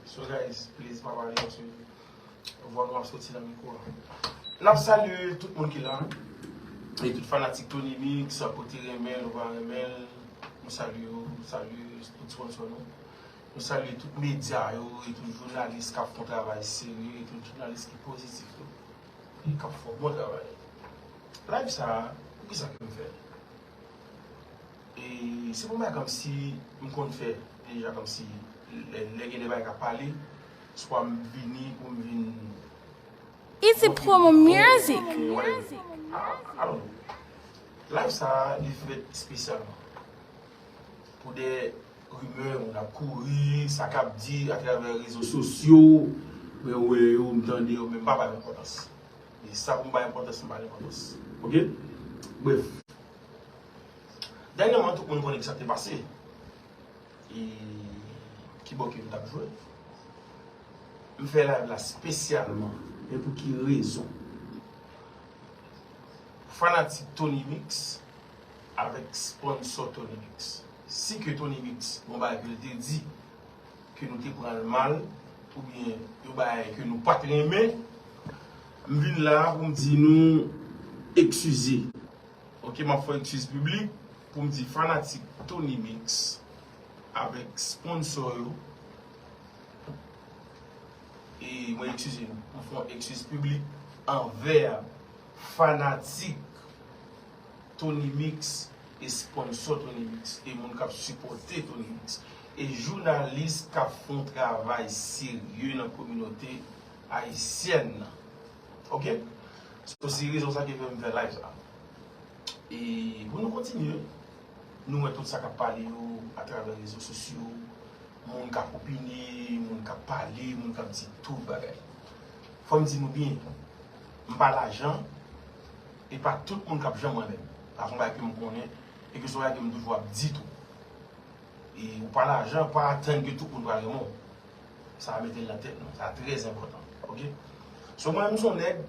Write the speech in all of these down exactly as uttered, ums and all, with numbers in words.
So guys, please pa pale paske vwa nou ap soti nan mikwo a. N ap salye tout moun ki la. E tout fanatik Tony Mix, kote renmen l, ou pa renmen l, nou salye yo, nou salye tout sponsor nou. Nou salye tout medya yo, e tout jounalis k ap fè yon travay serye, e tout jounalis ki pozitif tou. E k ap fè yon bon travay. Live sa, poukisa ke m fè l? E se pou m bay kòmsi m konn fè deja, kòmsi lè, lè gen de bagay k ap pale, swa m vini pou m vin Easy Promo Music. Whatever. I, I don't know. Live sa, li fèt espesyalman pou de rimè, moun ap kouri, sa k ap di atravè rezo sosyo, mwen wè yo, m tande yo, men m pa ba yo enpòtans. E sa pou m ba enpòtans, m ba l enpòtans. Oke? Bref. Dènyèman, tout moun konnen ki sa k te pase. E ki bò ke m t ap jwe. M fè live la espesyalman. Men pou ki rezon? Fanatik Tony Mix avèk sponsor Tony Mix. Si ke Tony Mix, bon bagay ke l te di, ke nou te pran l mal, oubyen yon bagay ke nou pa t renmen, m vin la pou m di nou eskize. Oke, m ap fè eskiz piblik pou m di fanatik Tony Mix avèk sponsor yo. E mwen eskize nou. Mwen fè yon eskiz piblik anvè fanatik Tony Mix e sponsor Tony Mix e moun k ap sipòte Tony Mix e jounalis k ap fè yon travay serye nan kominote ayisyèn nan. Oke? So, se rezon sa ki fè m fè live sa. E pou nou kontinye, nou wè tout sa k ap pale yo atravè rezo sosyo, moun k ap opine, moun k ap pale, moun k ap di tout bagay. Fò m di nou byen, m pa lajan, e pa tout moun k ap janm renmen m. Sa se yon bagay ke m konnen, e ke se yon bagay ke m toujou ap di tou. E ou pa lajan, pa atann ke tout moun pral renmen w. Sa a mete l nan tèt nou. Sa trè enpòtan. Oke? So, mwen menm, m se yon nèg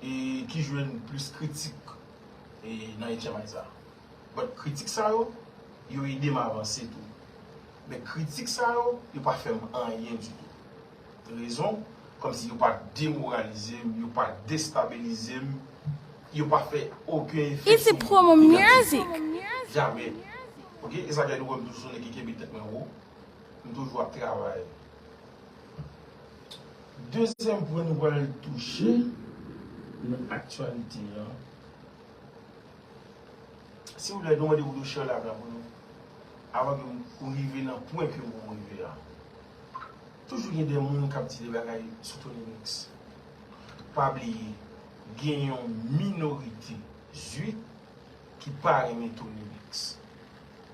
e ki jwenn plis kritik e nan H M I sa. But kritik sa yo, yo ede m avanse tou. Men kritik sa yo, yo pa fè m anyen ditou. Rezon, kòmsi yo pa demoralize m, yo pa destabilize m, yo pa fè okenn efè sou mwen negatif. Jamè. Oke? E sa fè nou wè m toujou se yon nèg ki kenbe tèt mwen wo. M toujou ap travay. Dezyèm pwen nou pral touche nan aktyalite a. Silvouplè, nou mande pou nou share live la pou nou. Avan ke m rive nan pwen ke m rive a. Toujou gen de moun k ap di de bagay sou Tony Mix. Pa bliye, gen yon minorite zwit ki pa renmen Tony Mix.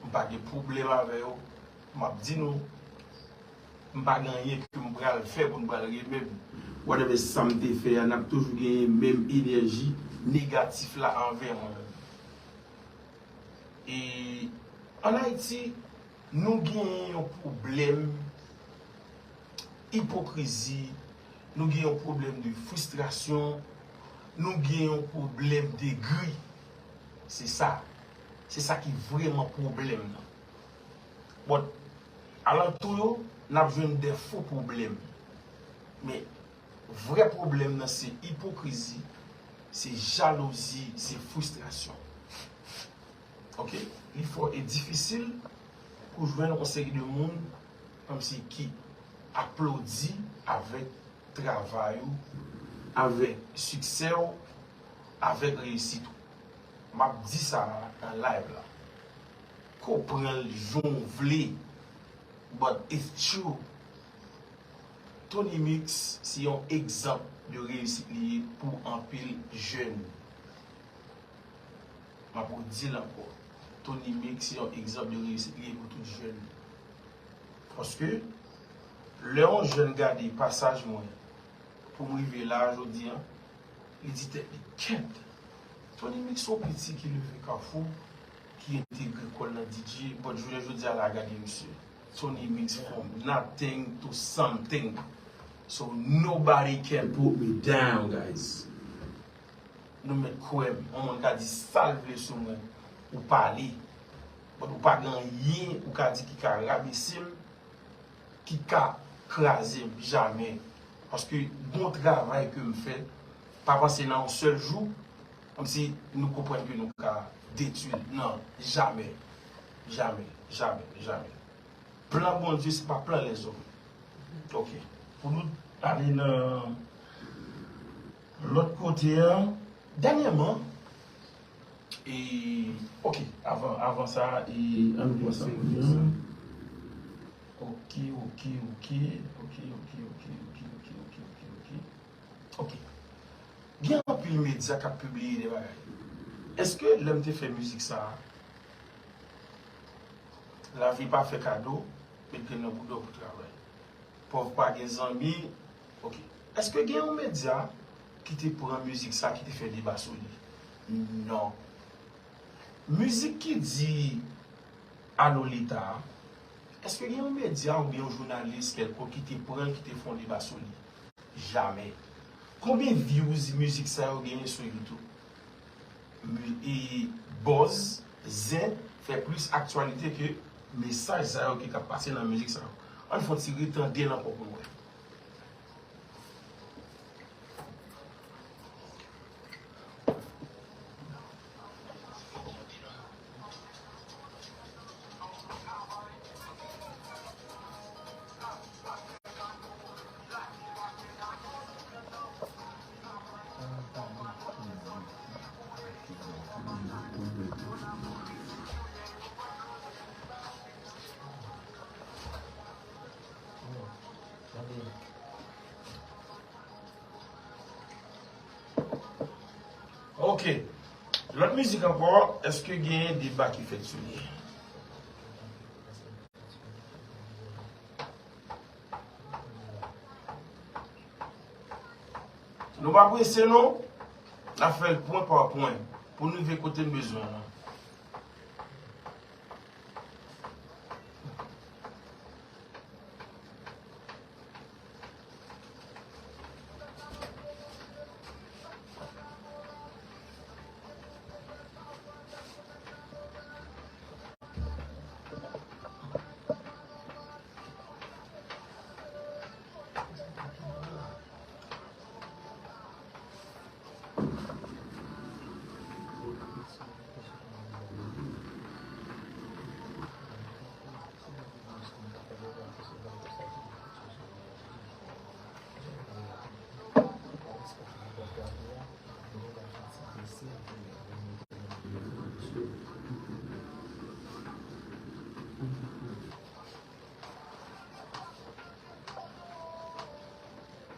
M pa gen pwoblèm avè yo. M ap di nou, m pa gen anyen ke m pral fè pou n pral renmen m. Whatever sa m te fè a, n ap toujou genyen menm enèji negatif la anvè mwen menm. E ann Ayiti, nou genyen yon pwoblèm ipokrizi, nou gen yon pwoblèm de fristrasyon, nou gen yon pwoblèm de gri. Se sa. Se sa ki vrèman pwoblèm nan. But, alantou yo, n ap jwenn de fo pwoblèm. Men, vrè pwoblèm nan se ipokrizi, se jalouzi, se fristrasyon. Oke? Li fò e difisil pou jwenn yon seri de moun kòmsi ki aplodi avèk travay ou, avèk siksè w, avèk reyisit ou. M ap di sa nan live la. Konprann l jan w vle, but it's true. Tony Mix se yon egzanp de reyisit li ye pou anpil jèn. M ap redi l ankò. Tony Mix se yon egzanp de reyisit li ye pou tout jèn. Paske, lè yon jèn gade pasaj mwen, pou m rive la, jodi a, li di tèt li, "Kèt! Tony Mix se yon piti ki leve Kafou, ki entegre kò l nan D J, but jounen jodi a la, gade misye. Tony Mix from nothing to something. So nobody can put me down, guys." Nou mèt kwè m. Yon moun ka di sa l vle sou mwen, ou pale. But ou pa gen anyen ou ka di ki ka rabese m, ki ka kraze m, jamè. Paske bon travay ke m fè, pa panse nan yon sèl jou, kòmsi nou konprann ke nou ka detwi l. Non, jamè. Jamè, jamè, jamè. Plan Bondye, se pa plan lèzòm. Ok. Pou nou ale nan lòt kote a, dènyèman, e, ok, avan, avan sa, e, ann pran sa kounye a. Ok, ok, ok. Ok, ok, ok, ok, ok, ok, ok, ok, ok. Ok. Gen anpil medya k ap pibliye de bagay. Èske lè m te fè mizik sa a, Lavi pa fè kado, met grenn nan bouda w pou travay. Pòv pa gen zanmi. Ok. Èske gen yon medya ki te pran mizik sa, ki te fè deba sou li? Non. Mizik ki di Alo Leta a, èske gen yon medya oubyen yon jounalis kèlkonk ki te pran l, ki te fè yon deba sou li? Jamè. Konbyen views mizik sa yo genyen sou YouTube? Mi- e, buzz, zen, fè plis aktyalite ke mesaj sa yo ki k ap pase nan mizik sa yo. Ann fè yon ti retande l ankò pou n wè. Ok. Lòt mizik ankò, èske gen deba ki fèt sou li? Nou pa prese non. N ap fè l pwen pa pwen pou n rive kote n bezwen an.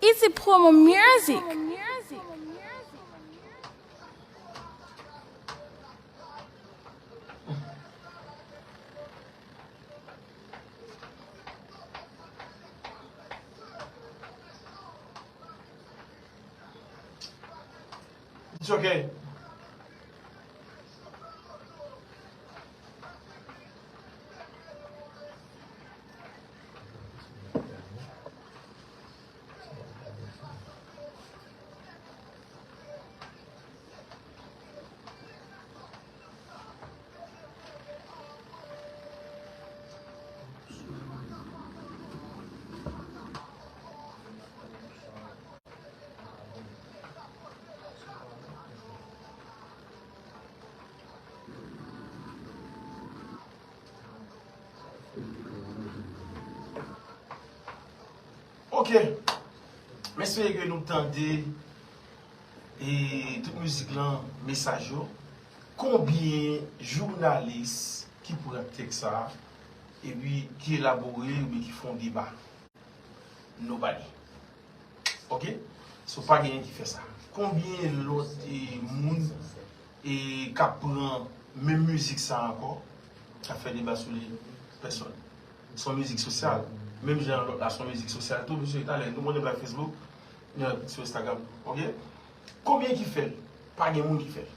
Easy Promo Music. It's okay. Ok. M espere ke nou tande e tout mizik lan, mesaj yo. Konbyen jounalis ki pran tèks sa a epi ki elabore oubyen ki fè yon deba? Nobody. Ok? So, pa genyen ki fè sa. Konbyen lòt e, moun e, k ap pran menm mizik sa a ankò, k ap fè deba sou li? Pèsòn. Se yon mizik sosyal. Menm jan lòt la se yon mizik sosyal tou, mesye, talè nou konnen bay Facebook, nou sou Instagram. Ok? Konbyen ki fè l? Pa gen moun ki fè l.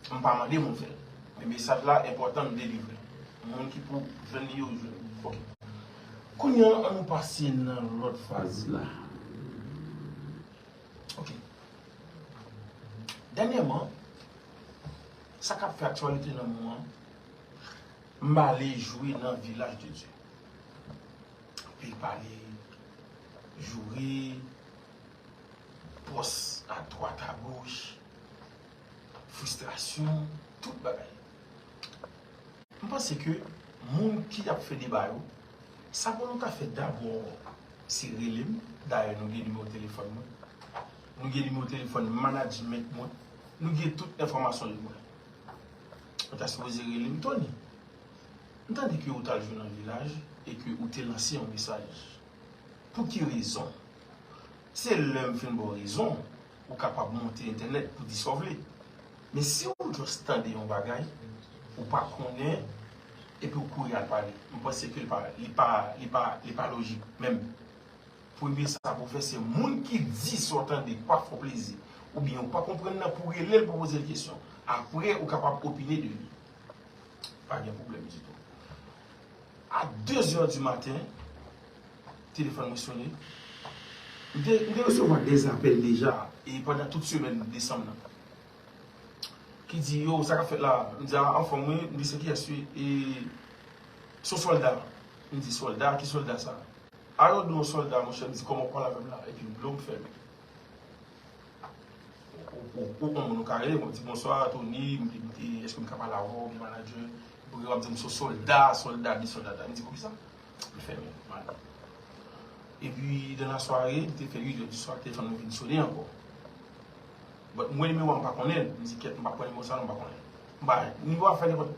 M pa mande moun fè l. Men mesaj la enpòtan m delivre. Moun ki pou jwenn li yo jwenn. Ok. Kounye a, ann nou pase nan lòt faz la. Ok. Dènyèman, sa k ap fè aktyalite nan moman an, m ale jwe nan Vilaj de Dye. Epi pale joure, pòs adwat agoch, fristrasyon, tout bagay. M panse ke moun ki ap fè deba yo, sa pou nou ta fè dabò, se rele m. Dayè, nou gen nimewo telefòn mwen. Nou gen nimewo telefòn management mwen. Nou gen tout enfòmasyon li mwen. Ou ta sipoze rele m, Tony. M tande ke ou t al jwe nan vilaj e ke ou te lanse yon mesaj. Pou ki rezon? Se lè m fin ba w rezon, ou kapab monte entènèt pou di sa w vle. Men si w just tande yon bagay, ou pa konnen, epi w kouri al pale, m panse ke li pa, li pa, li pa, li pa lojik menm. Premye sa pou w fè, se moun ki di sa w tande k pa fè w plezi, oubyen ou pa konprann nan, pou w rele l pou poze l kesyon. Apre, ou kapab opine de li. Pa gen pwoblèm ditou. A de zè di maten, telefòn mwen sonnen. M te, m te resevwa de apèl deja, e pandan tout semèn desanm nan. Ki di, "Yo, sa k ap fèt la?" M di, "A, anfòm wi." M di, "Se kiyès wi?" E, "Se yon sòlda." M di, "Sòlda? Ki sòlda sa?" "A, yo di w yon sòlda, monchè." M di, "Kòman w pale avè m la?" Epi blo m fèmen. Ou, ou, ou, ou, ou ka rele mwen, di, "Bonswa, Tony, m te, m te, èske m ka pale avè w, oubyen manadjè?" Epi w ap di m, "Se sòlda, sòlda, de sòlda." M di, "Poukisa?" M fèmen, m ale. Epi, dan lasware, li te fè uit è di swa, telefòn mwen vin sonnen ankò. But, m wè nimewo a, m pa konnen l. M di, "Kèt, m pa pran nimewo sa, non, m pa konnen l." M pa, nimewo a fè nenpòt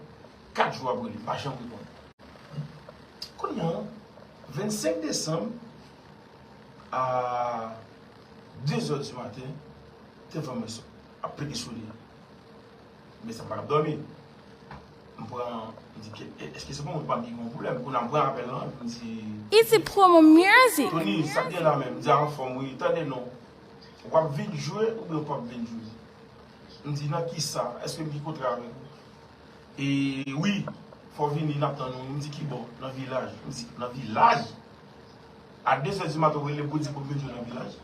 kat jou ap rele, m pa janm reponn. Kounye a, vennsenk desanm, a de zè di maten, telefòn mwen so-, ap pete sonnen. Men sa m pa t ap dòmi. M pran, m di, "Ke, e, èske se pou mwen ki pa gen yon pwoblèm?" Kounye a, m pran apèl lan, m di, Easy Promo Music. "Tony, sa k gen la menm?" M di, "A, anfòm wi, tande non. W ap vin jwe oubyen w p ap vin jwe?" M di, "Nan kisa? Èske m gen kontra avèk ou?" "E wi, fò w vini, n ap tann ou." M di, "Kibò?" "Nan vilaj." M di, "Nan vilaj? A de zè di maten, w rele m pou di pou m vin jwe nan vilaj?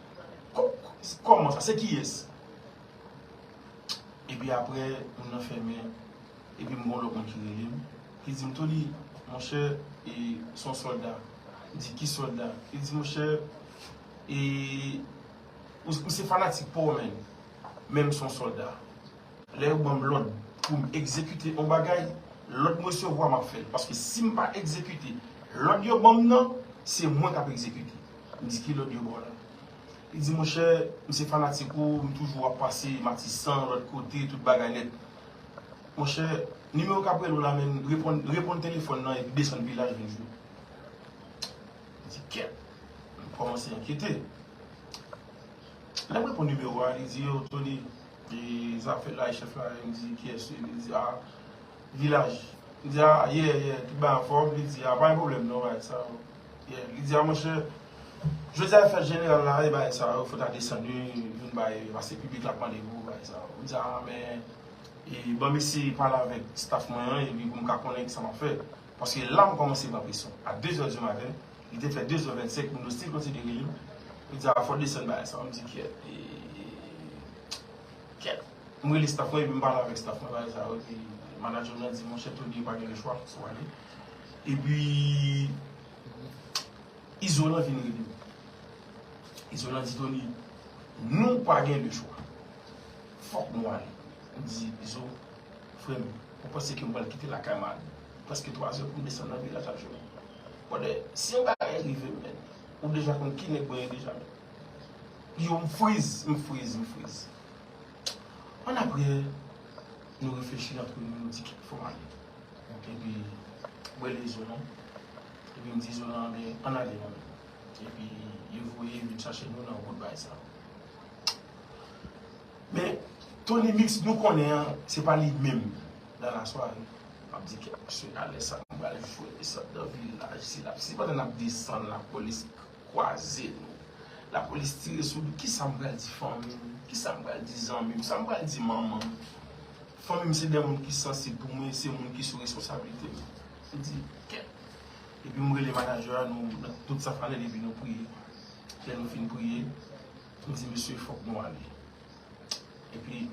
Kò-, kò-, kòman sa? Se kiyès?" Epi apre, moun nan fèmen. Epi m gen yon lòt moun ki rele m, ki di m, "Tony, monchè, e, se yon sòlda." M di, "Ki sòlda?" Li di, "Monchè, e, ou, ou se fanatik pa w, menm. Menm se yon sòlda. Lè yo ban m lòd pou m egzekite yon bagay, lòd m resevwa, m ap fè l. Paske si m pa egzekite lòd yo ban m nan, se mwen k ap egzekite." M di, "Ki lòd yo ba w la?" Li di, "Monchè, m se fanatik ou, m toujou ap pase Matisan, lòt kote, tout bagay nèt. Monchè, nimewo k ap rele w la, men reponn, reponn telefòn nan epi desann vilaj vin jwe." M di, "Kèt." M kòmanse enkyete. Lè m reponn nimewo a, li di, "Yo, Tony, e, sa ap fèt la, e chèf la?" M di, "Kiyès?" Li di, "A, vilaj." M di, "A, yeah, yeah, tout bagay anfòm?" Li di, "A, pa gen pwoblèm non, bagay sa yo." Yeah. Li di, "A, monchè, jodi a e fèt jeneral la, e bagay sa yo, fò w ta desann wi, vin bay, paske piblik la ap mande pou bagay sa yo." M di, "A, men, e, ban m eseye pale avèk staff mwen an, epi pou m ka konnen kisa m ap fè." Paske la, m kòmanse pran presyon. A de zè di maten, li te fè de zè vennsenk, moun yo still kontinye rele m. Yo di, "A, fò w desann bagay sa yo." M di, "Kèt, e, kèt." M rele staff mwen, epi m pale avèk staff mwen, bagay sa yo, epi manadjè m nan di, "Monchè, Tony, pa gen lechwa, se w ale." Epi, Izolan vin rele m. Izolan di, "Tony, nou pa gen lechwa. Fòk nou ale." M di, "Izo, frè m, ou panse ke m pral kite lakay m a prèske twa zè pou m desann nan vilaj al jwe?" Brother, si yon bagay rive m, men, ou deja konn ki nèg mwen ye deja, men. Yo, m friz, m friz, m friz. Annapre, nou reflechi antre nou, nou di, "Kèt, fò m ale." Epi, m rele Izolan. Epi, m di Izolan, "Men, ann ale, non, men." Epi, yo voye vin chache nou nan wout bagay sa. Men, Tony Mix, nou konnen an, se pa li menm. Dan lasware, m ap di, "Kèt, mesye, alè sa, nou pral jwe, desann nan vilaj, si la, si pandan n ap desann, lapolis kwaze nou. Lapolis tire sou nou. Kisa m pral di fanmi m? Kisa m pral di zanmi m? Sa m pral di manman m? Fanmi m se de moun ki sansib pou mwen, se moun ki sou responsablite m." M di, "Kèt." Epi m rele manadjè a, nou, tout staff la, epi nou priye. Lè nou fin priye, m di, "Mesye, fòk nou ale." Epi,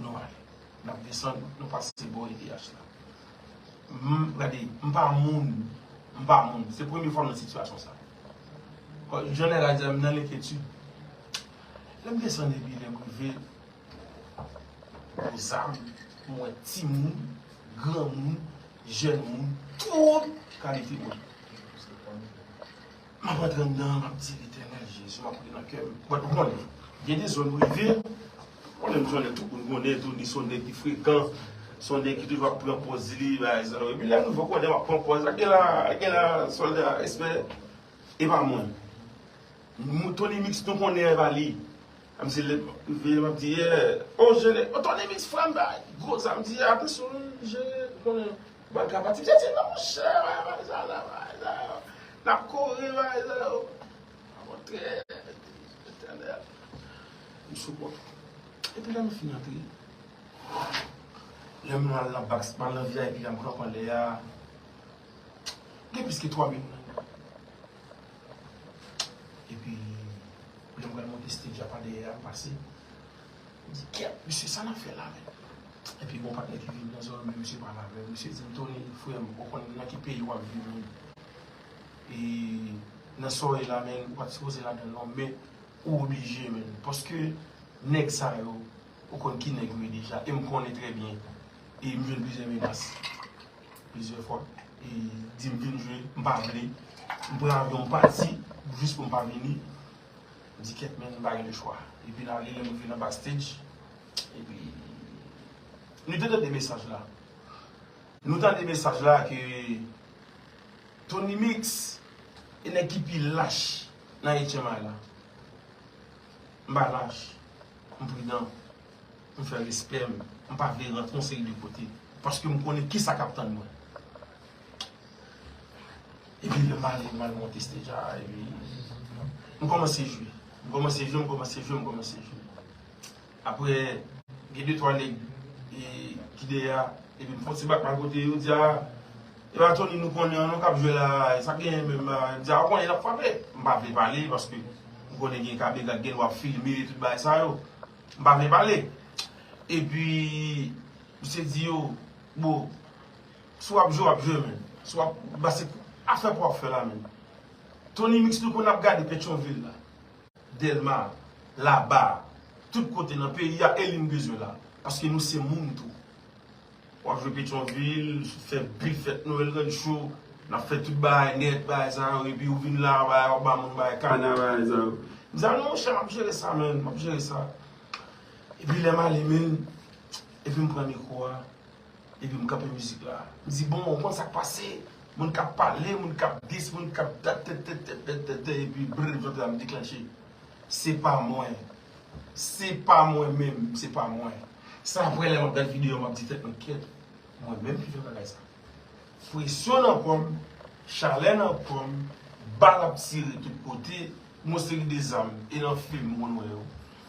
nou ale. N ap desann, nou pase bò E T H la. M, gade, m pa moun, m pa moun. Se premye fwa m nan sitiyasyon sa. Jan nèg la di a, m nan lenkyetid. Lè m desann epi lè m rive, gwo zam, m wè timoun, granmoun, jèn moun, tout kalite moun. M ap antre anndan, m ap di, Letènèl Jezi, m ap priye nan kè m. But ou konnen, gen de zòn ou rive, ou konnen m se yon nèg tout moun konnen, Tony se yon nèg ki frekan, se yon nèg ki toujou ap pran pòz li, bagay sa yo. Epi lè m rive, ou konnen m ap pran pòz la, gen la, gen la, sòlda, respè, e pa mwen. M-, Tony Mix, nou konnen e pa li. M se lè m rive, m ap di, yeah. Oh, jere. Oh, Tony Mix, frè m, bay. Gwo zam, m di, atansyon, jere, ou konnen. Ban ka pati, m di, non, monchè, bay, bay, sa la, bay, sa yo. N ap kore, bay, sa yo. Akontrè, Letènèl. M sou kont. Epi lè m fin antre, lè m al nan bak, m al nan V I P la, m kanpe anlè a. Gen plis ke twa moun nan. Epi, lè m pral monte stage a pa dèyè a, m pase. M di, kèt, mesye, sa n ap fè la menm? Epi, gon patnè ki vin nan zòn, men misye pale avè m. Misye di m, Tony, frè m, ou konn nan ki peyi w ap viv, wi. E nan sa w ye la, menm, ou pa t sipoze ladan l, non, men ou oblije, menm. Paske nèg sa yo, ou konn ki nèg yo ye deja. E m konnen trè byen. E m jwenn plizyè menas. Plizyè fwa. E di m vin jwe, m pa vle. M pran avyon, m pati, jis pou m pa vini. M di, kèt, menm, m pa gen lechwa. Epi n ale, lè m rive nan backstage. Epi, nou te tande mesaj la. Nou tande mesaj la ke Tony Mix e nèg ki pi lach nan H M I la. M pa lach. M pridan. M fè respè m. M pa vle rantre yon seri de kote. Paske m konnen kisa k ap tann mwen. Epi lè m ale, m al monte stage a, epi m kòmanse jwe. M kòmanse jwe, m kòmanse jwe, m kòmanse jwe. Apre, gen de twa nèg, e, ki dèyè a, epi m fè yon ti bat mal kote yo, di, a, e pa Tony nou konnen an non k ap jwe la, sa k genyen menm la? M di, a, ou konnen n ap frape. M pa vle pale, paske m konnen gen kamera k gen dwa filme tout bagay sa yo. M pa vle pale. Epi, misye di yo, bon, si w ap jwe, w ap jwe, men. Si w ap, ba se afè pa w ap fè la, men. Tony Mix nou konn ap gade Petyonvil la. Dèlma, Laba, tout kote nan peyi a, e li n bezwen la. Paske nou se moun tou. W ap jwe Petyonvil, fè pil fèt Nwèl, rann cho, n ap fè tout bagay nèt, bagay sa yo, epi ou vin la, bagay, w ap ba moun bagay kana, bagay sa yo. M di, a non, monchè, m ap jere sa, menm, m ap jere sa. Epi lè m ale, menm, epi m pran mikwo a, epi m kanpe mizik la. M di, bon, ou konn sa k pase? Moun k ap pale, moun k ap dis, moun k ap tè, tè, tè, epi brrr, jodi a m deklanche. Se pa mwen. Se pa mwen menm, se pa mwen. Se apre lè m ap gad videyo, m ap di tèt mwen, kèt, mwen menm ki fè bagay sa. Presyon nan kò m, chalè nan kò m, bal ap tire tout kote, yon seri de zam, e nan fim m konn wè yo.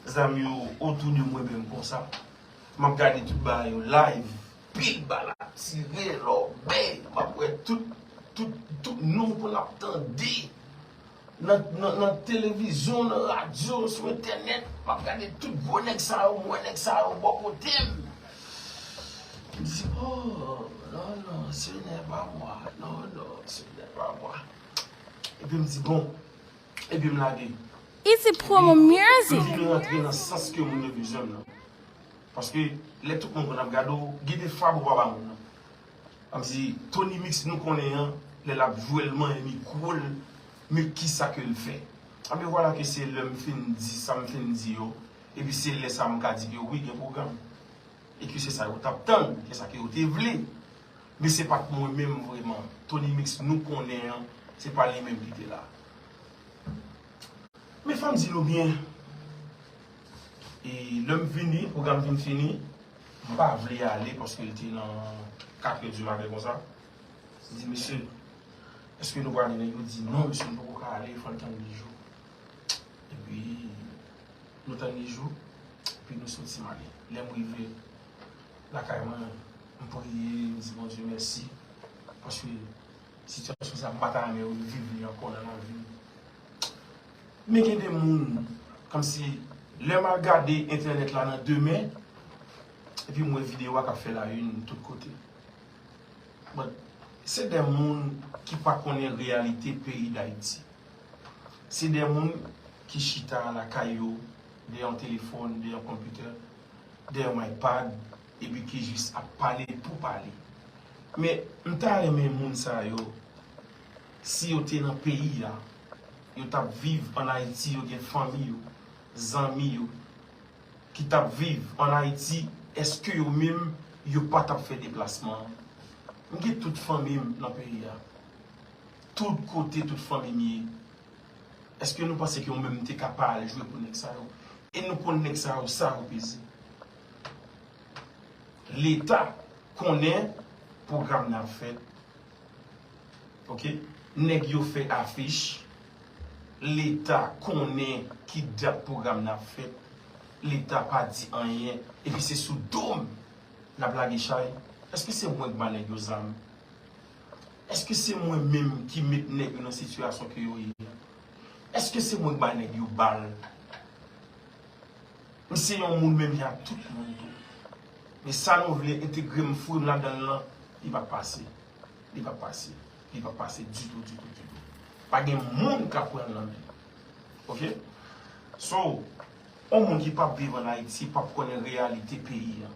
Zam yo otou de mwen menm konsa. M ap gade tout bagay yo live. Pil bal ap tire, lòbèy. M ap wè tout, tout, tout non pou n ap tande nan, nan, nan televizyon, nan radyo, sou entènèt. M ap gade tout gwo nèg sa yo, m wè nèg sa yo bò kote m. M di, oh, non, non, ce n'est pas moi. Non, non, ce n'est pas moi. Epi m di, bon. Epi m lage. Easy Promo Music. M vin rantre nan sans ke moun yo bezwen m nan. Paske lè tout moun konn ap gade w, gen de fab ou pa ba moun nan. Kòmsi Tony Mix nou konnen an, lè l ap jwe l manyen mikwo l, men kisa ke l fè? Anben vwala ke se lè m fin di sa m fin di yo, epi se lè sa m ka di ke wi gen pwogram. E ke se sa yo t ap tann, se sa ke yo te vle. Men se pa t mwen menm vreman. Tony Mix nou konnen an, se pa li menm ki te la. Men fò m di nou byen, e lè m vini, pwogram vin fini, m pa vle ale paske l te nan katrè di maten konsa. M di, mesye, èske nou prale? Nèg yo di, non, mesye, nou poko ka ale, fò n tann de jou. Epi, nou tann de jou, epi nou soti m ale. Lè m rive lakay mwen, m priye, m di Bondye mèsi, paske sitiyasyon sa m pa ta renmen reviv li ankò nan lavi m. Men gen de moun, kòmsi lè m al gade entènèt la nan demen, epi m wè videyo a k ap fè la une tout kote. But, se de moun ki pa konnen reyalite peyi Dayiti. Se de moun ki chita lakay yo, dèyè yon telefòn, dèyè yon konpitè, dèyè yon iPad, epi ki jis ap pale pou pale. Men, m ta renmen moun sa yo, si yo te nan peyi a, yo t ap viv ann Ayiti, yo gen fanmi yo, zanmi yo, ki t ap viv ann Ayiti, èske yo menm, yo pa t ap fè deplasman an? M gen tout fanmi m nan peyi a. Tout kote, tout fanmi m ye. Èske nou panse ke yo menm te ka pa al jwe pou nèg sa yo? E nou konn nèg sa yo, sa yo peze. Leta konnen pwogram nan ap fèt. Oke? Nèg yo fè afich. Leta konnen ki dat pwogram nan ap fèt. Leta pa di anyen. Epi se sou do m n ap lage chay. Èske se mwen k ba nèg yo zam? Èske se mwen menm ki met nèg yo nan sitiyasyon ke yo ye a? Èske se mwen k ba nèg yo bal? M se yon moun menm jan ak tout moun tou. Men sa nou vle entegre m, foure m ladan l lan, li p ap pase. Li p ap pase. Li p ap pase ditou, ditou, ditou. Pa gen moun k ap pran l nan men. Oke? So, yon moun ki p ap viv ann Ayiti p ap konnen reyalite peyi a.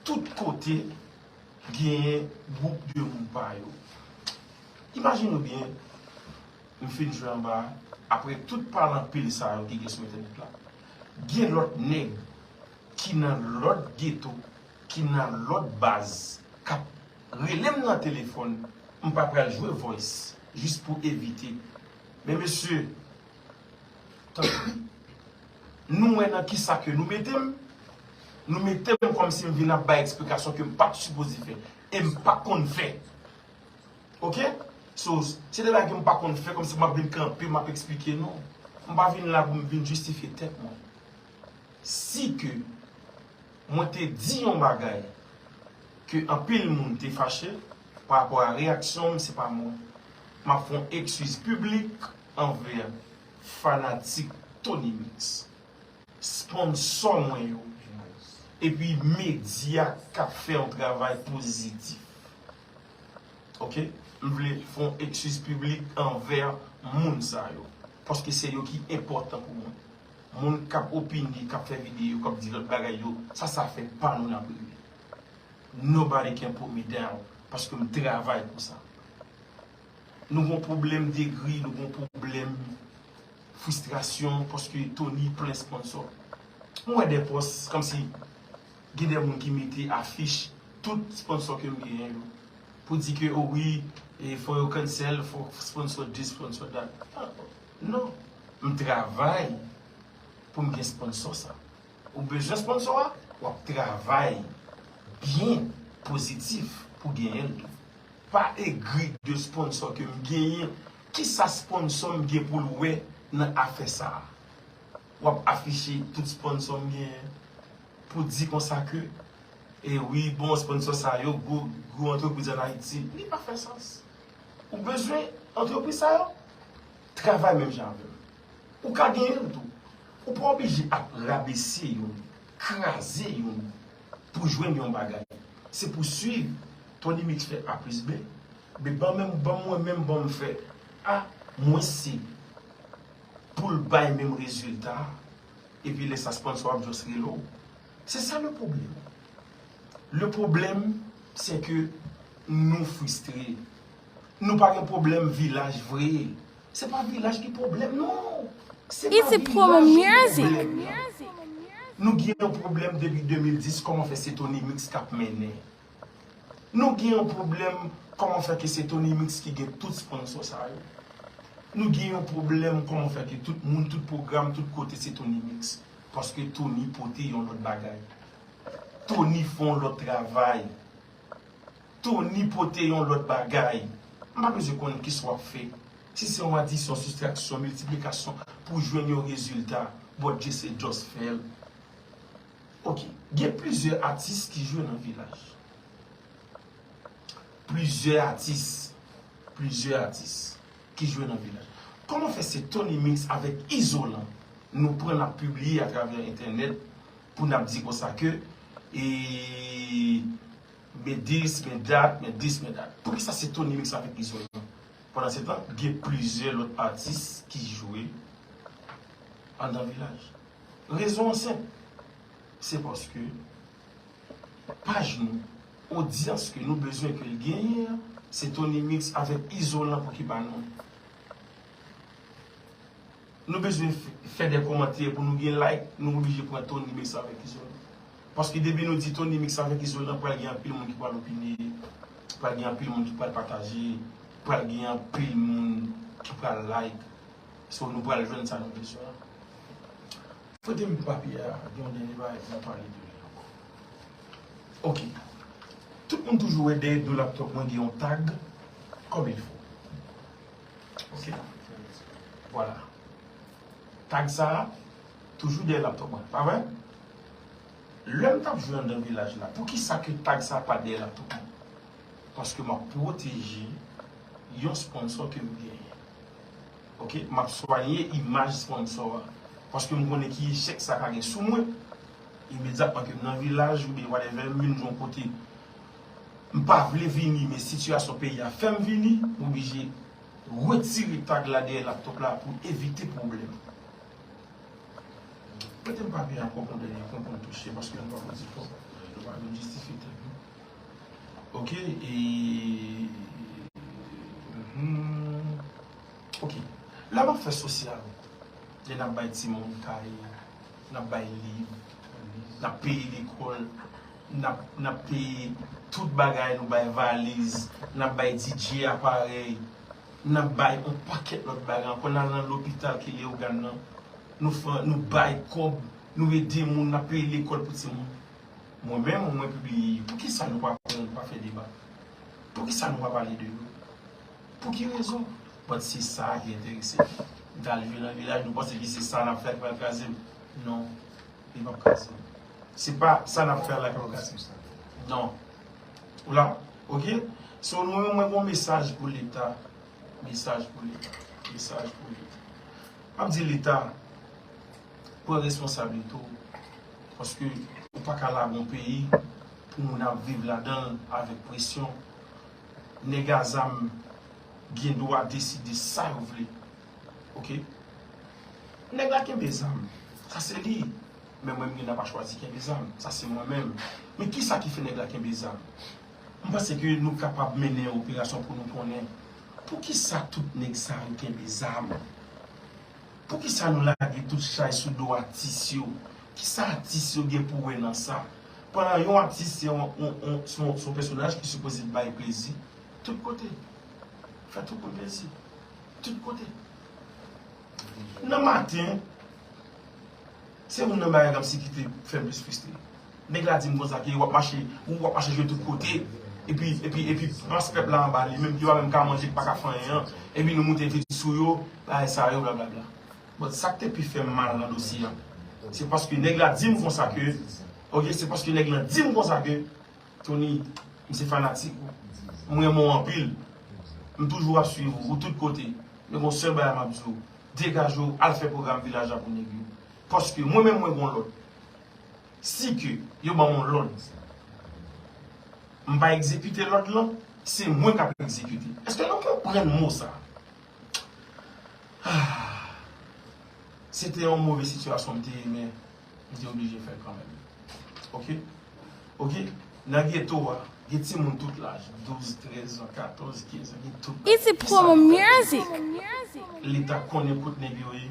Tout kote, genyen gwoup de moun pa yo. Imajine w byen, m fin jwe anba a, apre tout pale anpil sa yo ki gen sou entènèt la, gen lòt nèg ki nan lòt geto, ki nan lòt baz, k ap rele m nan telefòn, m pa pral jwe voice, jis pou evite. Men mesye, tanpri, nou wè nan kisa ke nou mete m? Nou mete m kòmsi m vin ap bay eksplikasyon ke m pa t sipoze fè. E m pa konn fè. Oke? So, se de bagay ke m pa konn fè, kòmsi m ap vin kanpe, m ap eksplike, non. M pa vin la pou m vin jistifye tèt mwen. Si ke mwen te di yon bagay ke anpil moun te fache pa rapò a reyaksyon m, se pa mwen. M ap fè yon ekskiz piblik anvè fanatik Tony Mix, sponsò mwen yo, epi medya k ap fè yon travay pozitif. Oke? M vle fè yon ekskiz piblik anvè moun sa yo. Paske se yo ki enpòtan pou mwen. Moun k ap opine, k ap fè videyo, k ap di lòt bagay yo, sa, sa fè pa nou n ap rele. Nobody can put me down, paske m travay pou sa. Nou gon pwoblèm degri, nou gon pwoblèm fristrasyon, paske Tony plen sponsò. M wè de pòs, kòmsi gen de moun ki mete afich tout sponsò ke m genyen yo. Pou di ke, o wi, e fò yo cancel, fò sponsò this, sponsò that. Ah, non. M travay pou m gen sponsò sa. Ou bezwen sponsò a, w ap travay byen pozitif pou genyen l tou. Pa egri de sponsò ke m genyen. Kisa sponsò m gen pou l wè nan afè sa a? W ap afiche tout sponsò m genyen pou di konsa ke, e wi, bon, sponsò sa yo, gwo, gwo antrepriz ann Ayiti. Li pa fè sans. Ou bezwen antrepriz sa yo? Travay menm jan avè m. Ou ka genyen l tou. Ou pa oblije ap rabese youn, kraze youn pou jwenn yon bagay. Se pou swiv. Tony Mix fè A plis B. Men ban menm, ban mwen menm, ban m fè A mwens C pou l bay menm rezilta a. Epi lè sa sponsò ap just rele w. Se sa le pwoblèm. Le pwoblèm, se ke nou fristre. Nou pa gen pwoblèm vilaj vre. Se pa vilaj ki pwoblèm, non. Se pa vilaj ki pwoblèm. Nou gen yon pwoblèm depi de mil dis, kòman fè se Tony Mix k ap mennen. Nou gen yon pwoblèm, kòman fè ke se Tony Mix ki gen tout sponsò sa yo? Nou gen yon pwoblèm, kòman fè ke tout moun, tout pwogram, tout kote se Tony Mix? Paske Tony pote yon lòt bagay. Tony fè yon lòt travay. Tony pote yon lòt bagay. M pa bezwen konn kisa w ap fè. Si se yon adisyon, sistraksyon, miltiplikasyon pou jwenn yon rezilta, Bondye se just fè l. Oke. Gen plizyè atis ki jwe nan vilaj. Plizyè atis. Plizyè atis ki jwe nan vilaj. Kòman fè se Tony Mix avèk Izolan nou pran n ap pibliye atravè entènèt pou n ap di konsa ke e men this, men that, men this, men that? Poukisa se Tony Mix avèk Izolan? Pandan se tan, gen plizyè lòt atis ki jwe anndan Vilaj. Rezon an senp. Se paske paj nou, odyans ke nou bezwen ke l genyen an, se Tony Mix avèk Izolan pou ki ba nou. Nou bezwen f- fè de kòmantè pou nou gen like, nou oblije pran Tony Mix avèk Izolan. Paske depi nou di Tony Mix avèk Izolan, pral gen anpil moun ki pral opine, pral gen anpil moun ki pral pataje, pral gen anpil moun ki pral like. So nou pral jwenn sa nou bezwen an. Pote m papye a, gen yon dènye bagay pou m pale de li ankò. Ok. Tout moun toujou wè dèyè do laptop mwen gen yon tag comme il faut. Ok. Vwala. Tag sa a toujou dèyè laptop mwen, pa vre? Lè m t ap jwe anndan Vilaj la, poukisa ke tag sa a pa t dèyè laptop mwen? Paske m ap pwoteje yon sponsor ke m genyen. Ok, m ap swanye imaj sponsor a. Paske m konnen ki echèk sa ka gen sou mwen. Imedyatman ke m nan Vilaj oubyen whatever, m vin jwenn yon kote. M pa vle vini, men sitiyasyon peyi a fè m vini, m oblije retire tag la dèyè laptop la pou evite pwoblèm. Mete m papye ankò pou dènye pwen pou m touche, paske nou pa pou di twòp. Nou pa vin jistifye tèt nou. Ok, e. Mhm. Ok. Lè m ap fè sosyal, lè n ap bay timoun kay, n ap bay liv, n ap peye lekòl, n ap, n ap peye tout bagay, nou bay valiz, n ap bay D J aparèy, n ap bay yon pakèt lòt bagay ankò, n al nan lopital ki Leyogàn nan, nou fè, nou bay kòb, nou ede moun, n ap peye lekòl pou timoun. Mwen menm, mwen pibliye yo. Poukisa nou pa pran, nou pa fè deba? Poukisa nou pa pale de yo? Pou ki rezon? But se sa ki enterese m. M t al jwe nan Vilaj, nou panse ke se sa n ap fè ki pral kraze m? Non, li p ap kraze m. Se pa sa n ap fè la ki pral kraze m. Non. Ou la? Ok? So, nou menm, mwen gen yon mesaj pou Leta. Mesaj pou Leta. Mesaj pou Leta. M ap di Leta, pran responsablite w. Paske ou pa ka lage yon peyi pou moun ap viv ladan l avèk presyon. Nèg a zam gen dwa deside sa yo vle. Ok? Nèg la kenbe zam. Sa se li. Men mwen, m gen dwa pa chwazi kenbe zam. Sa se mwen menm. Men kisa ki fè nèg la kenbe zam? M panse ke nou kapab mennen yon operasyon pou nou konnen poukisa tout nèg sa yo kenbe zam. Poukisa nou lage tout chay sou do atis yo? Kisa atis yo gen pou wè nan sa? Pandan yon atis se yon, yon, yon, se yon, se yon pèsonaj ki sipoze bay plezi tout kote. Fè tout moun plezi. Tout kote. Nan maten, se youn nan bagay k ap sikite fè m plis fristre. Nèg la di m konsa ke w ap mache, ou w ap mache jwe tout kote, epi, epi, epi mas pèp la anba li menm ki pa menm ka manje, ki pa ka fè anyen an, epi nou moute vit sou yo, bagay sa yo, blablabla. But sa k te pi fè m mal nan dosye a, se paske nèg la di m konsa ke, ok, se paske nèg la di m konsa ke, Tony, m se fanatik ou. M renmen w anpil. M toujou ap swiv ou, ou tout kote. Men gon sèl bagay m ap di w, degaje w, al fè pwogram Vilaj la pou nèg yo. Paske mwen menm mwen gon lòd. Si ke yo ban m yon lòd, m pa egzekite lòd lan, se mwen k ap egzekite. Èske nou konprann mo sa? Ah, se te yon move sitiyasyon m te ye, men m te oblije fè l kanmenm. Ok? Ok? Nan geto a, gen timoun tout laj, douz, trèz an, katòz, kenz an, gen tout bagay. Easy Promo Music. Leta konnen kot nèg yo ye,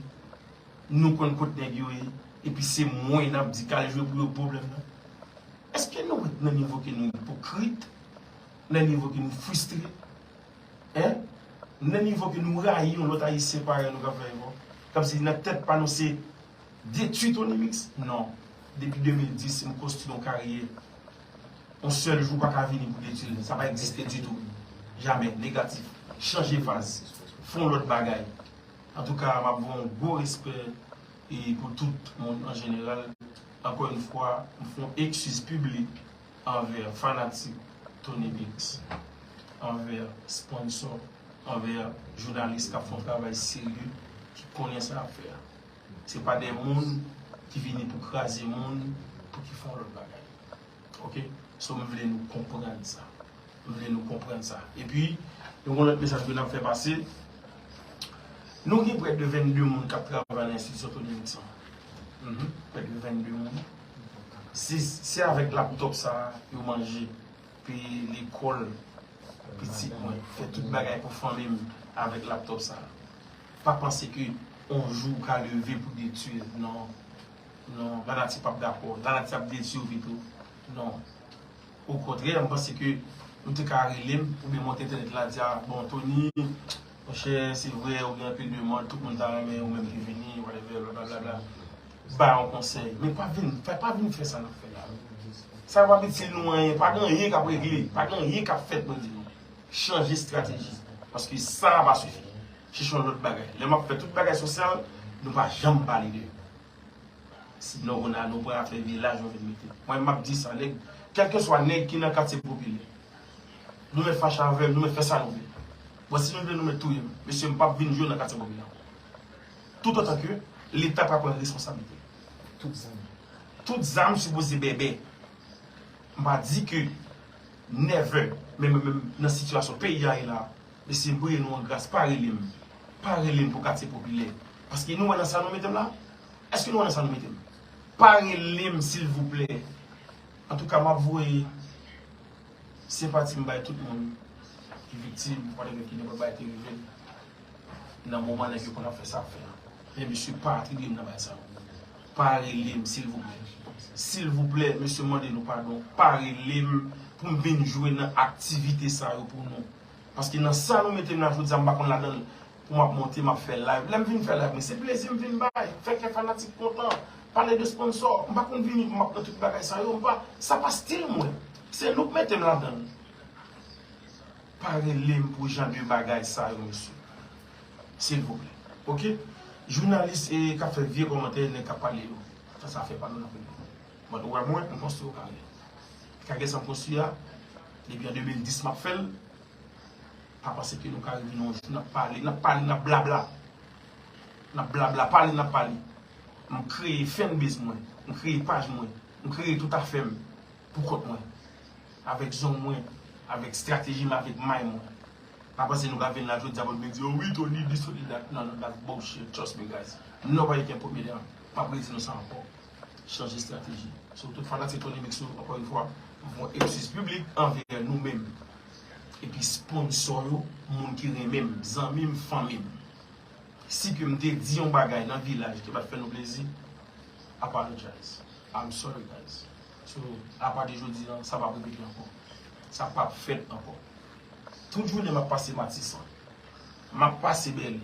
nou konn kot nèg yo ye, epi se mwen n ap di k al jwe pou yo pwoblèm nan. Èske nou wè nan nivo ke nou ipokrit, nan nivo ke nou fristre? Hein? Nan nivo ke nou rayi yon lòt Ayisyen parèy nou k ap fè efò, k ap di nan tèt pa nou se detwi Tony Mix? Non. Depi de mil dis, m konstwi yon karyè. Yon sèl jou pa ka vini pou detwi l. Sa pa egziste ditou. Jamè. Negatif. Chanje faz. Fè yon lòt bagay. Antouka, m ap voye yon gwo respè e pou tout moun an jeneral. Ankò yon fwa, m fè yon eskiz piblik anvè fanatik Tony Mix, anvè sponsò, anvè jounalis k ap fè yon travay serye, ki konnen sa y ap fè a. Se pa de moun ki vini pou kraze moun, pou ki fè yon lòt bagay. Ok? So, m vle nou konprann sa. M vle nou konprann sa. Epi, Nou gen lòt mesaj ke n ap fè pase. Nou gen prè de vennde moun k ap travay nan enstitisyon Tony Mix lan. Mhm. Prè de vennde moun. Si se avèk laptòp sa a yo manje, peye lekòl pitit mwen, fè tout bagay pou fanmi m avèk laptòp sa a. Pa panse ke yon jou ou ka leve pou detwi l. Non. Non, lanati p ap dakò. Lanati ap detwi w pito. Non. Okontrè, m panse ke nou te ka rele m oubyen monte entènèt la, di a, bon, Tony, monchè, se vre, ou gen anpil demann, tout moun ta renmen ou menm ki vini, whatever, blablabla. Ba yon konsèy. Men pa vin, pa, pa vin fè sa n ap fè la. Sa yo p ap itil nou anyen. Pa gen anyen k ap regle. Pa gen anyen k ap fèt, mwen di nou. Chanje estrateji. Paske sa va pa sifi. Chèche yon lòt bagay. Lè m ap fè tout bagay sosyal, nou pa janm pale de yo. Sinon, kounye a, nou pran afè vye laj nou vin mete. Mwen, m ap di sa, nèg, kèlkeswa nèg ki nan katye popilè, nou mèt fache avè m, nou mèt fè sa nou vle. Bon, si nou vle, nou mèt touye m. Mesye, m p ap vin jwe nan katye popilè ankò. Toutotan ke Leta pa pran responsablite. Tout zam. Tout zam sipoze bèbè. M pa di ke never, men, men, men nan sitiyasyon peyi a ye la, mesye, m priye nou an gras, pa rele m. Pa rele m pou katye popilè. Paske nou wè nan sa nou mete m la? Èske nou wè nan sa nou mete m? Pa rele m, silvouplè. Antouka, m ap voye senpati m bay tout moun ki viktim, whatever, ki nenpòt bagay te rive l nan moman nèg yo konn ap fè sa ap fè a. Men mesye, pa atribye m nan bagay sa yo. Pa rele m, silvouplè. Silvouplè, mesye, m mande nou padon. Pa rele m pou m vin jwe nan aktivite sa yo pou nou. Paske nan sa nou mete m la, jodi a, m pa konn ladan l. Pou m ap monte, m ap fè live. Lè m vin fè live, mwen, se plezi m vin bay. Fè kè fanatik kontan. Pale de sponsò. M pa konn vini pou m ap nan tout bagay sa yo. M pa, sa pa stil mwen. Se nou k mete m ladan l. Pa rele m pou jan de bagay sa yo, mesye. Silvouplè. Oke? Jounalis e k ap fè vye kòmantè, nèg k ap pale yo. Sa, sa fè pa nou nan peyi. Mwen, ou wè mwen, m konstwi yon karyè. Karyè sa m konstwi a, depi an de mil dis m ap fè l. Pa panse ke nou ka rive nan yon jou, n ap pale, n ap pale, n ap blabla. N ap blabla, pale, n ap pale. M kreye fanbase mwen, m kreye paj mwen, m kreye tout afè m pou kont mwen. Avèk zong mwen, avèk estrateji m, avèk may mwen. Pa panse nou ka vin la jodi a pou nou vin di, "Oh wi, Tony this, Tony that." Non, non, that's bullshit. Trust me, guys. Nobody can put me down. M ap redi nou sa ankò. Chanje estrateji. So, tout fanatik Tony Mix yo, ankò yon fwa, m fè yon ekskiz piblik anvè nou menm. Epi sponsò yo, moun ki renmen m, zanmi m, fanmi m. Si ke m te di yon bagay nan vilaj ki pa t fè nou plezi, apologize. I'm sorry, guys. So, apati jodi a, sa p ap repete ankò. Sa p ap fèt ankò. Tout jounen m ap pase Matisan. M ap pase Bèlè.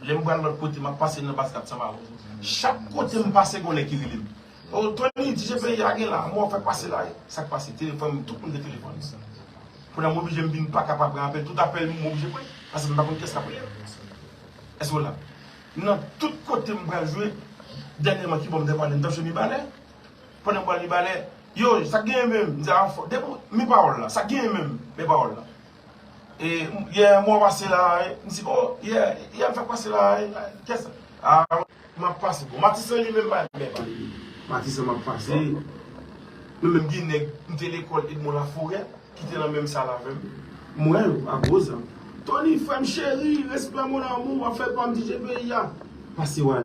Lè m pral lòt kote, m ap pase nan Baz Kat Sanmawon. Chak kote m pase, gen yon nèg ki rele m. "Oh, Tony, D J P I a gen la, mwen fèk pase la, sa k pase?" Telefòn, tout moun gen telefòn. Kounye a, m oblije m vin pa ka pa pran apèl. Tout apèl m, m oblije pran, paske m pa konn kiyès k ap rele m. Èske w la? Nan tout kote m pral jwe, dènyèman ki bò m te pale, m t ap jwe Mibalè. Pandan m pral Mibalè, "Yo, sa k genyen menm?" M di, "A, fò, depi, men pawòl la, sa k genyen menm, men pawòl la." E, yè, mwen pase la, e, m di, "Oh, yè, yè, m fèk pase la, e, kiyès sa?" A, m ap pase. Bon, Matisan li menm pa, men pa. Matisan m ap pase. Mwen menm gen nèg, m te lekòl Edmond Laforêt, ki te nan menm sal avè m. M wè yo, ak gwo zam. "Tony, frè m cheri, respè, mon amour, w ap fè pa m D J P I a." Pase w ale.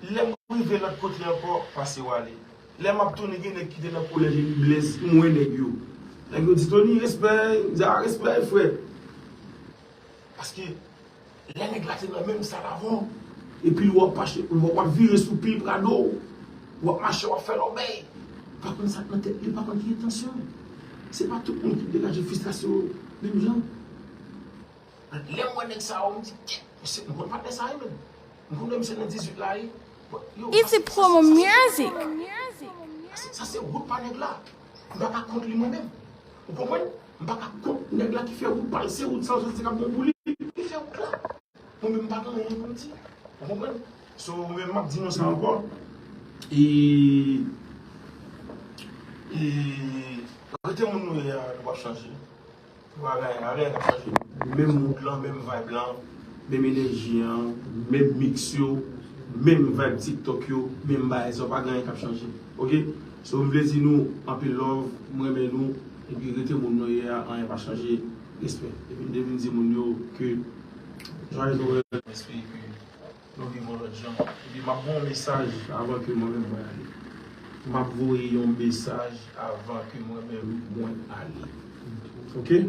Lè m rive lòt kote ankò, pase w ale. Lè m ap tounen, gen nèg ki te nan kolèj Eli Blaise, m wè nèg yo. Nèg yo di, "Tony, respè." M di, "A, respè, frè." Paske lè nèg la te nan menm sal avè w, epi w ap mache, w ap vire sou pye Prado, w ap mache, w ap fè lòbèy. Pa konn sa k nan tèt li, pa konn ki entansyon. Se pa tout moun ki degaje fristrasyon menm jan. Lè m wè nèg sa yo, m di, "Kèt, misye, m konn patnè sa yo menm. M konn wè misye nan dizuit la, wi." Bon, yo, Easy sa se, Promo sa se, Music. Sa se, sa se wout pa nèg la. M pa ka kont li mwen menm. Ou konprann? M pa ka kont nèg la ki fè wout pa l, se wout sa l santi k ap bon pou li. Li fè wout la. Mwen menm m pa gen anyen pou m di. Ou konprann? So, mwen menm m ap di nou sa ankò. E, e, rete moun nou ye a, nou p ap chanje. Pa gen anyen k ap chanje. Menm mood lan, menm vibe lan, menm enèji an, menm mix yo, menm vibe TikTok yo, menm bagay sa yo, pa gen anyen k ap chanje. Oke? So, m vle di nou anpil love, m renmen nou, epi rete moun nou ye a, anyen pa chanje. Respè. Epi m te vin di moun yo ke Joyeux Noël. M espere ke nou viv yon lòt jan. Epi m ap voye yon mesaj avan ke mwen menm mwen ale. M ap voye yon mesaj avan ke mwen menm mwen ale. Oke?